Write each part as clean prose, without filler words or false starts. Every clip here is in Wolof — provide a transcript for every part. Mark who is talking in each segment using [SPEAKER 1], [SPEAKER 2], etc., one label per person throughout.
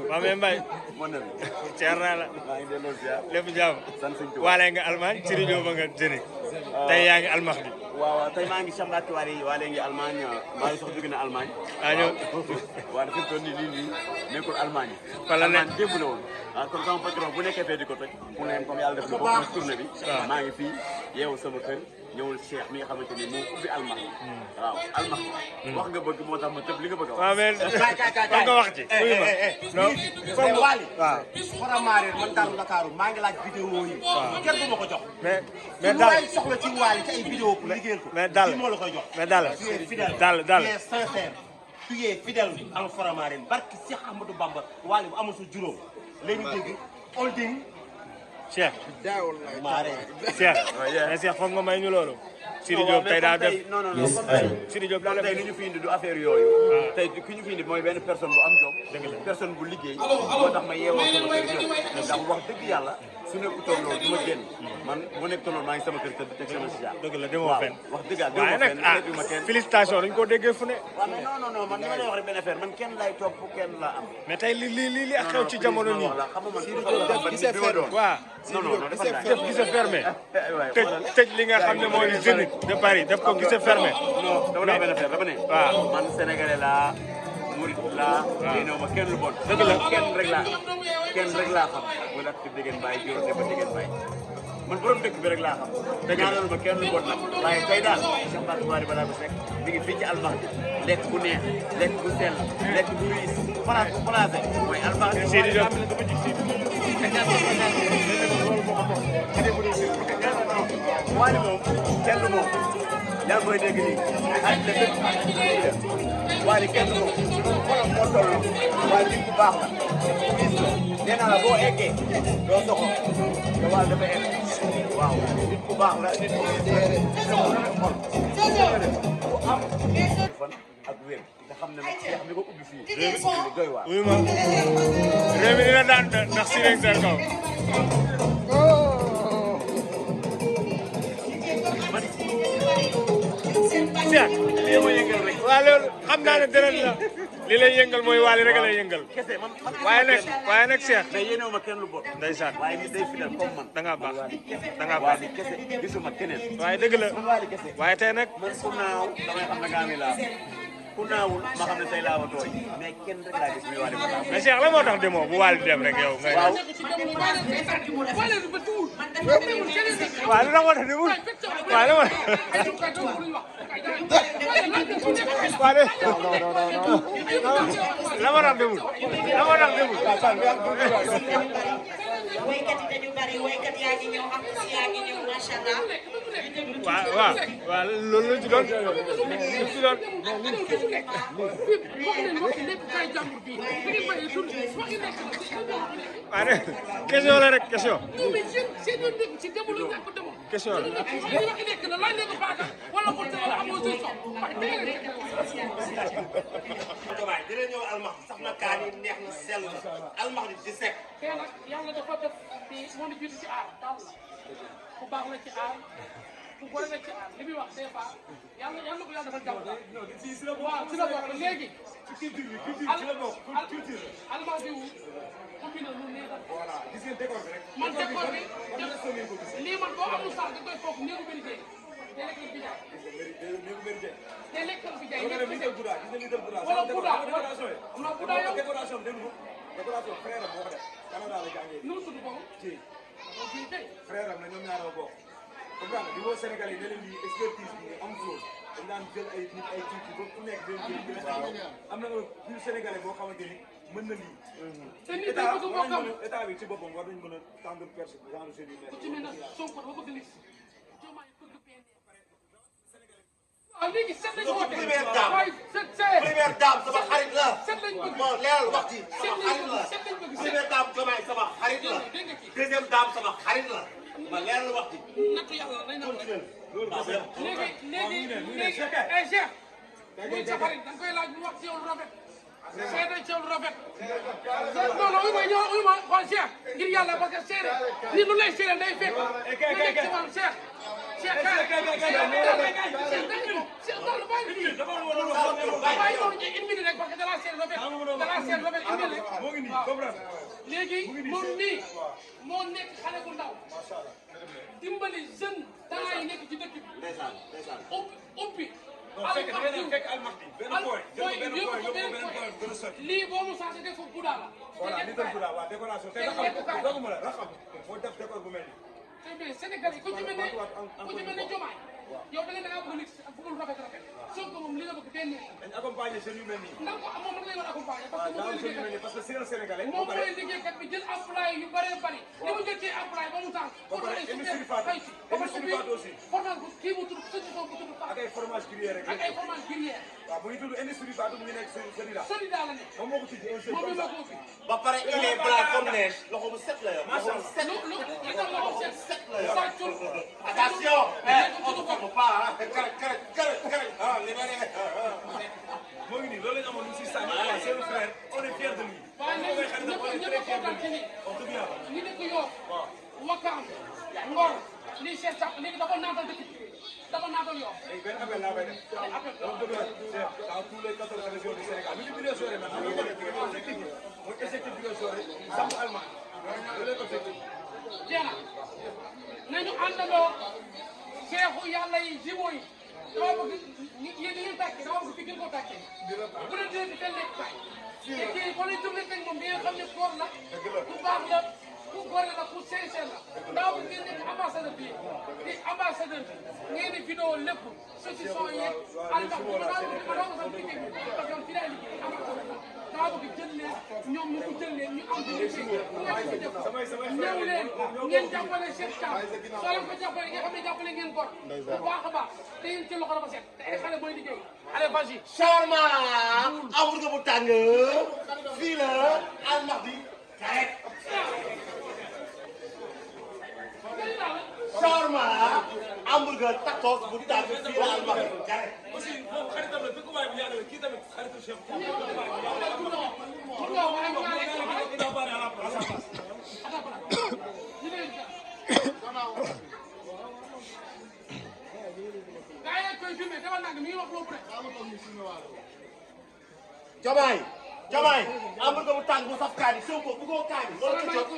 [SPEAKER 1] waaw mais Mbaye. ceer naa la. lépp jàmm. waale nga Allemagne Sidy Diop nga Zénith. tey yaa ngi Almahdi.
[SPEAKER 2] waaw tey maa ngi Cheikh Mbacke waale ngi Allemagne maa ngi sox jóge na Allemagne.
[SPEAKER 1] ñëw.
[SPEAKER 2] waaw dafa toll nii nekkul Allemagne.
[SPEAKER 1] fan la nekk
[SPEAKER 2] Allemagne démb la woon. kon sama patron bu nekkee fee di ko toj. pour ne comme yàlla def na bokk na tournée bi. maa ngi fii yeewu sama kër ñëwul Cheikh mi nga xamante ni moo ubbi Allemagne. waaw Allemagne. wax nga bëgg moo tax ma tëb li nga bëgg a wax.
[SPEAKER 1] waaw mais foog nga wax ci. non
[SPEAKER 2] foog Wally. waaw Faramare man daal Ndakaaru maa ngi laaj vidéo yi. kenn du ma ko jox.
[SPEAKER 1] mais daal
[SPEAKER 2] soxla ci Wally ci ay vidéo pour liggéeyal ko.
[SPEAKER 1] mais daal
[SPEAKER 2] moo la koy jox.
[SPEAKER 1] mais daal
[SPEAKER 2] tu es fidèle.
[SPEAKER 1] daal
[SPEAKER 2] tu es sincère. tu es fidèle en Faramare barki Cheikh Ahmadou Bamba Wally bu amul sa juróom léegi dégg holding.
[SPEAKER 1] Cheikh.
[SPEAKER 2] Maare.
[SPEAKER 1] Cheikh. mais Cheikh foog nga may ñu loolu. Sidy Diop tey daa def
[SPEAKER 2] non non non
[SPEAKER 1] Sidy Diop daa def
[SPEAKER 2] tey li ñu fi indi du affaire yooyu. tey ki ñu fi indi mooy benn personne bu am jom. personne bu liggéey. moo tax ma yeewoo sama kër ñëw. ndax wax dëgg yàlla su nekkutoon loolu du ma génn. man bu nekkutoon loolu maa ngi sama kër tëdd teg sama si
[SPEAKER 1] dëgg la demoo fenn.
[SPEAKER 2] wax dëgg yàlla
[SPEAKER 1] waaye
[SPEAKER 2] demoo
[SPEAKER 1] nag
[SPEAKER 2] fenn ma kenn.
[SPEAKER 1] félicitation dañu ko déggee fu ne.
[SPEAKER 2] waaw mais non non man ni ma lay wax rek benn affaire man kenn lay topp kenn laa am.
[SPEAKER 1] mais tey li ak xew ci jamono nii.
[SPEAKER 2] xam nga man gisee fermé.
[SPEAKER 1] waaw
[SPEAKER 2] non non dafa
[SPEAKER 1] def gisee fermé. tëj li nga xam ne mooy Zénith de Paris def ko gisee fermé.
[SPEAKER 2] non dama la benn affaire dama ne.
[SPEAKER 1] waaw
[SPEAKER 2] man sénégalais laa murid laa. waaw ma kenn lu bon.
[SPEAKER 1] dëgg la
[SPEAKER 2] kenn rek laa xam. muy lakk Degen Baye Dior Demba Degen Baye man borom dëkk bi rek laa xam. dëgg la ñaanal ma kenn lu bon nag. waaye tey daal Cheikh Mbacke Wally Ballago Seck mi ngi fii ci Allemagne lekk bu neex lekk bu sell lekk bu riis français mooy Allemagne.
[SPEAKER 1] Sidy Diop
[SPEAKER 2] Wally moom kenn moom yaa ngi koy dégg nii ak dëkk Wally kenn moom xolam moo toll waaye nit ku baax la gis nga nee naa la boo eggee doo soxla te Wally dafa egg waaw nit ku baax la nit ku am fan ak wér te xam ne nag Cheikh mi ko ubbi fii doy waar.
[SPEAKER 1] oui ma réew mi dina daan ndax Sidy ak seen kaw. Cheikh lii ma yëngal rek. waaw loolu xam naa ne dërën la li lay yëngal mooy Wally rek lay yëngal.
[SPEAKER 2] kese man
[SPEAKER 1] waaye nag Cheikh.
[SPEAKER 2] mais yéenewu ma kenn lu bon.
[SPEAKER 1] ndeysaan
[SPEAKER 2] waaye nit day fidèle comme man.
[SPEAKER 1] da ngaa baax da ngaa baax.
[SPEAKER 2] Wally kese gisuma keneen.
[SPEAKER 1] waaye dëgg la
[SPEAKER 2] Wally kese.
[SPEAKER 1] waaye tey nag.
[SPEAKER 2] man ku naaw damay xam ne gaa mi laa ku naawul ma xam ne tey laa wa tooy mais kenn rek laa gis muy Wally Ballago.
[SPEAKER 1] mais Cheikh la moo tax demoo bu Wally dem rek yow. ngay
[SPEAKER 2] waaw.
[SPEAKER 1] waaw lu tax moo tax demul waaw la moo tax. waaw de la moo tax demul la moo tax demul.
[SPEAKER 3] waykat yi dañu bari waykat yaa ngi ñëw artiste yaa ngi ñëw macha allah.
[SPEAKER 1] waaw loolu la ci doon lu ci doon. waaw de question la rek question. question la.
[SPEAKER 2] dina ñëw Allemagne sax na kaan yi neex na sell na Allemagne di sekk.
[SPEAKER 4] yàlla dafa def moo ñu jiitu ci aar daal la ku baax la ci aar ku gore la ci aar li muy wax des fois yàlla ko yàlla dafa jàpp daal. waaw ci la bokk léegi. Allemagne bi wu ubbi na lu neex man décor bi lii man boo amul sax da koy foog néegu benn jéeg day lekk bi jaay. day lekk bi jaay wala Bouda non Bouda yow.
[SPEAKER 5] décoration frère am moo ko def Canada la jàngee.
[SPEAKER 4] nu mu tudd boobu.
[SPEAKER 5] ci frère am na ñoom ñaar a bokk. comprendre nga di woo Sénégalais yi ne leen di expertise bi am flow dañ daan jël ay nit ay tuuti ba ku nekk day jël am na plus Sénégalais boo xamante ni mën na lii.
[SPEAKER 4] te nit dafa bëgg bokkam
[SPEAKER 5] état bi ci boppam war nañ mën a tendre perche genre jeunes yu mel.
[SPEAKER 4] ku ci mel ne Sonko dafa bëgg nit waaw léegi set lañ woote.
[SPEAKER 2] première dame sama xarit la.
[SPEAKER 4] set lañ bëgg
[SPEAKER 2] moo leeral wax ji sama xarit la.
[SPEAKER 4] set lañ bëgg
[SPEAKER 2] première dame Diomaye sama xarit la. deuxième dame sama xarit la. ma leeral wax ji.
[SPEAKER 4] nattu yàlla dañ na
[SPEAKER 2] loolu
[SPEAKER 4] léegi ay Cheikh muy sa xarit da nga koy laaj mu wax ci yow lu rafet seede ci yow lu rafet non non uy ma ñëw uy ma xool Cheikh ngir yàlla parce que seede nit lu lay seede day fekk nga nekk ci wàllu Cheikh léegi moom nii moo nekk xale bu ndaw dimbali jeune talent yi nekk ci dëkk bi ubbi lii boo mu sax def foofu guddaa la.
[SPEAKER 5] voilà li doon guddaa waaw décoration tey nga xam la raxam moo def décor bu mel nii.
[SPEAKER 4] très bien Sénégal yi ku ci mel ne Diomaye yow da nga bëgg nit bëgg lu rafet Sonko moom li nga bëgg benn
[SPEAKER 5] dañ accompagner jeunes yu mel nii.
[SPEAKER 4] ndax moom mën nga accompagner
[SPEAKER 5] parce que c'est un Sénégalais
[SPEAKER 4] moom mooy liggéeykat bi jël employé yu bëree bëri li mu jël ci employé ba mu tànk
[SPEAKER 5] ba pare émission aussi
[SPEAKER 4] formation bu kii bu tudd solution bu tudd
[SPEAKER 5] ak ay fromage gruyère rek
[SPEAKER 4] ak ay fromage gruyère
[SPEAKER 5] waaw bu ñu tudd industrie Fatou mu ngi nekk
[SPEAKER 4] Solida la nekk
[SPEAKER 5] moom moo ko tudd un seul
[SPEAKER 4] moom moo ko ubbi
[SPEAKER 2] ba pare il est blanc comme neige loxo bu set la yor
[SPEAKER 5] macha allah
[SPEAKER 4] set la yor
[SPEAKER 2] attention
[SPEAKER 5] moo ngi nii loolu la ñu amoon ñu si sànni c'est le frère on est fiers de lui.
[SPEAKER 4] waaye ñëpp kontaan ci nii ñi dëkk Yoff Wakaam Ngor lii Cheikh Tapp léegi dafa naatal dëkk bi dafa naatal Yoff.
[SPEAKER 5] léegi benn appel laa koy def. dama bëgg a Cheikh dans tous les 14 régions du Sénégal lu ñu bindee soirée nag xam nga objectif bi mooy objectif bi nga soirée sàmm almaa loolu la objectif.
[SPEAKER 4] jeex na nañu àndandoo Cheikhu yàlla yi jibo yi dama bëgg yéen dañuy tàkkee dama bëgg fi gën koo tàkkee bu leen dee di fenn nekk tay te kii boo leen jógee teg moom di nga xam ne góor la ku baax la ku gore la ku sincère la dama bëgg ngeen nekk ambassadeur bi di ambassadeur bi ngeen di vidéo lépp saucisson yeeg albax bi dama bëgg ma dama sant liggéey bi parce que fi laay liggéey ambassadeur la dama bëgg jël leen ñoom ñu ko jël leen ñu am di liggéey ku nekk ci def ñëw leen ngeen jàppale Cheikh Thiam soo leen ko jàppale nga xam ne jàppale ngeen gor bu baax a baax te yéen ci loxo dafa set te ay xale mooy liggéey allez vas-y
[SPEAKER 2] shawarma amul nga bu tàng fii la almahdi kay shawarma hamburger tacos bu tàng fii la almahdi kay
[SPEAKER 5] aussi moom xaritam la dëkk waay bu yàgg la kii tamit xaritu Cheikh
[SPEAKER 2] Diomaye hamburger bu tàng bu saf kaani Sonko bu ko kaani loolu la jot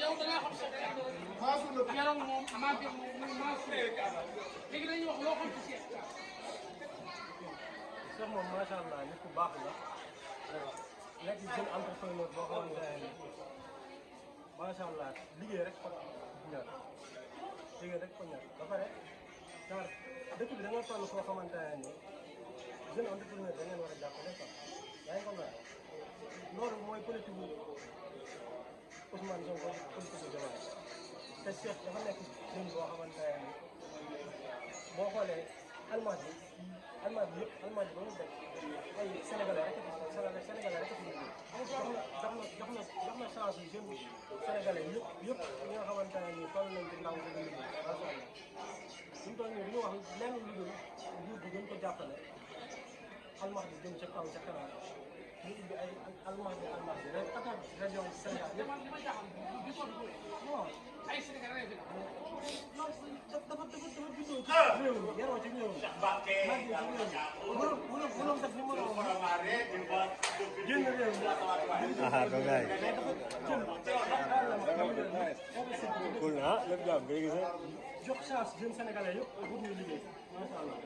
[SPEAKER 4] yow da nga xam yaram moom maa ngi léegi dañuy wax loo xam ci Cheikh
[SPEAKER 6] Cheikh moom macha allah nit ku baax la nekk jeune entrepreneur boo xamante ne macha allah liggéey rek ko ñor liggéey rek ko ñor ba pare genre dëkk bi da nga toll foo xamante ne nii jeune entrepreneur da ngeen war a jàppale quoi yaa ngi comprendre loolu mooy politique bu Ousmane Sonko politique bu Diomaye te Cheikh dafa nekk jeune boo xamante ne nii boo xoolee almaaji yëpp almaaji ba mu def ay sénégalais rek sénégalais rek jox na chance yu jeune sénégalais yëpp ñi nga xamante ne nii toll nañ ci ndaw di liggéey macha allah suñu toll nii dañu wax lenn lu dul nguur gi gën ko jàppale almaaji jëm ca kaw ca kanam ñu ubbi ay almaaji rek 14 région Sénégal yëpp non
[SPEAKER 4] ay Sénégalais rek
[SPEAKER 6] dafa bindoo ci réew mi yaroo ci réew mi mënoon def li mu doon génn réew mi
[SPEAKER 1] cool na lépp jàmm nga gisee
[SPEAKER 6] jox chance jeune sénégalais yëpp pour ñu liggéey macha allah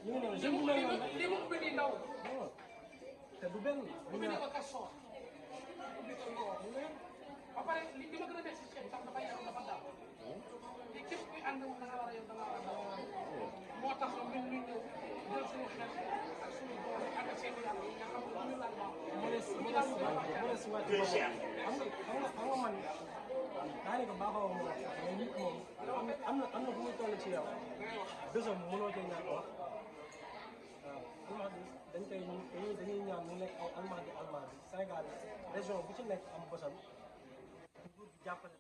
[SPEAKER 6] ñu ngi noonu jeune
[SPEAKER 4] li mu ubbi nii ndaw
[SPEAKER 6] te du benn
[SPEAKER 4] bu ñu ko Gaston ubbi ko Ngor ba pare li ma gën a nekk si Cheikh sax dafa yaru dafa dal te képp kuy ànd moom da nga war a yow da nga war a moo tax ñun ñu ñëw jël suñu xel ak suñu doole ak seen yàlla yi nga xam ne ñu laal baax
[SPEAKER 6] xam nga man daanaka baaxoo moom mais nit moom am na fu muy toll ci yow bésam mënoo cee ñàkk wax waaw dañuy ñaan mu nekk ay almaaji Sénégal région bu ci nekk am bésam nguur gi jàppale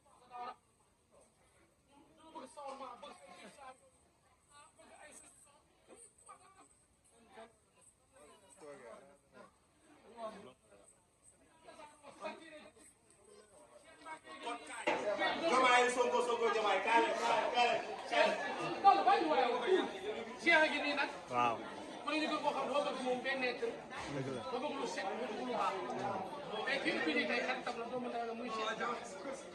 [SPEAKER 2] Diomaye Sonko Diomaye kaale
[SPEAKER 4] Cheikh gi nii nag.
[SPEAKER 1] waaw.
[SPEAKER 4] mën nañu ko xam dafa bëgg moom benn nekk. dafa bëgg lu set bëgg lu baax. mais kii bi nii tey xaritam la doomu ndeyam la muy Cheikh Thiam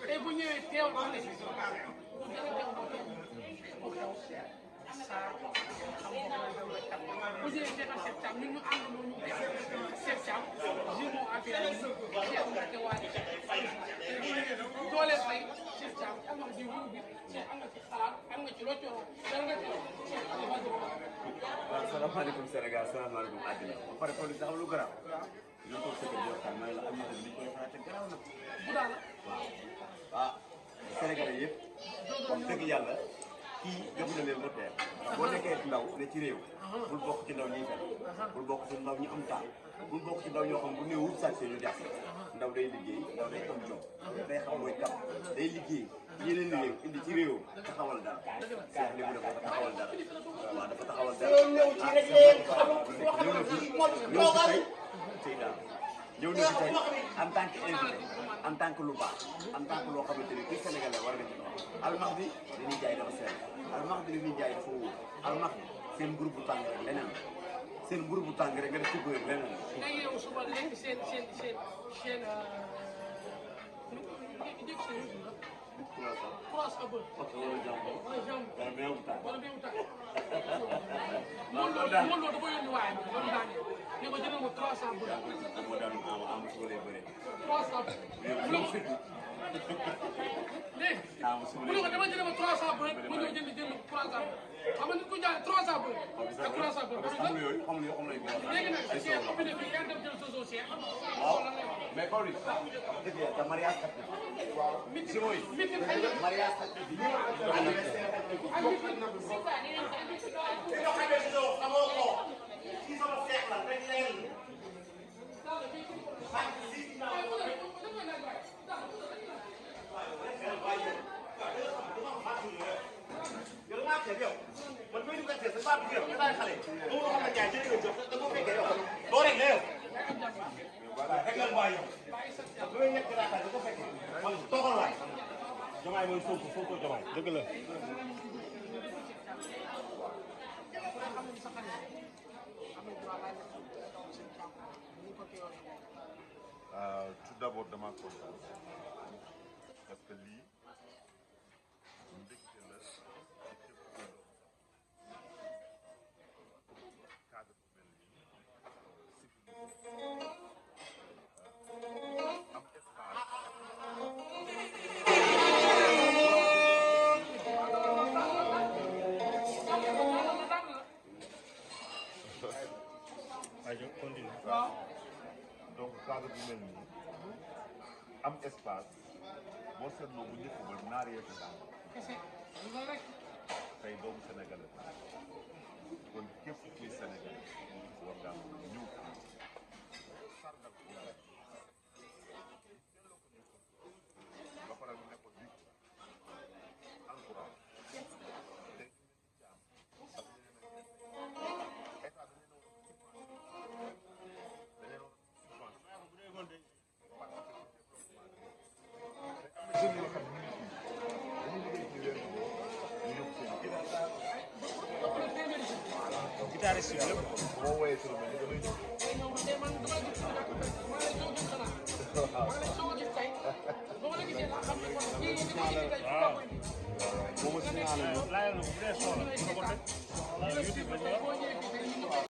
[SPEAKER 4] tey bu ñëwee teewal ko ne bu gën a teew ko teew bu xew saa xam nga bu ñëwee teewal Cheikh Thiam ñun ñu ànd ñu def Cheikh Thiam jumeau affaire yi Cheikh Mbacke waale dooleel tey Cheikh Thiam am nga ci wóor bi Cheikh am nga ci xalaat am nga ci loo coono dara nga ci Cheikh
[SPEAKER 2] waaw salaamaaleykum Sénégal salaamaaleykum àddina ba pare kon sax lu garaaw ñoo toog sa kër di waxtaan may la am na tamit li ñu koy xalaat te garaaw na
[SPEAKER 4] bu daal
[SPEAKER 2] ah Sénégalais yëpp wax dëgg yàlla kii jox na leen repère boo nekkee ndaw ne ci réew bul bokk ci ndaw ñiy fen bul bokk ci ndaw ñi am taal bul bokk ci ndaw ñoo xam bu néew wut sàcce ñu jàpp ndaw day liggéey ndaw day am jom day xam mooy kam day liggéey yeneen réew indi ci réew taxawal dara Cheikh li mu def dafa taxawal dara waaw dafa taxawal dara ñëw na fi tey Seyda ñëw na fi tey en tant que invité en tant que lu baax en tant que loo xamante ni kii Sénégalais war nga ci wax Almahdi li ñuy jaay dafa seet Almahdi li ñuy jaay dafa wóor Almahdi seen groupe bu tàng rek leneen seen groupe bu tàng rek nga def ci góor leneen
[SPEAKER 4] nga yeewu suba léegi seen croissant bër wala jambe wala meewu tànk moom loolu dafa yónni waaye ba mu daane ne ko jëndal ma 300 bër
[SPEAKER 2] moo daan am su lay bëre
[SPEAKER 4] 300 léegi bu ne ko dama jëndal ma 300 bër ma ñëw jënd 300 bër xam nga nit ku jaay 300 bër ak 300 bër
[SPEAKER 2] xamul yooyu xamul yoo xam nañ ko
[SPEAKER 4] léegi nag Cheikh bi ne fii yaa dem jël soso Cheikh
[SPEAKER 2] waaw mais Pawlish dëgg yàlla mariage kat si mooy mariage kat bi
[SPEAKER 1] dëgg la.
[SPEAKER 7] tout d'abord dama kontaan parce que lii mbégte la ci képp ku doon cadre bu mel nii am donc cadre bu mel nii am espace boo seetloo bu njëkk ba naar yee ko daan tey doomu sénégalais kon képp kuy sénégalais war ngaa ñëw sargal ko ba pare mu nekk di encourage tey
[SPEAKER 1] guitariste bi lépp.
[SPEAKER 7] boo woowee tur bi damay ñëw.
[SPEAKER 1] waaw. boobu si naa la ñu. laajal bu dee soxla.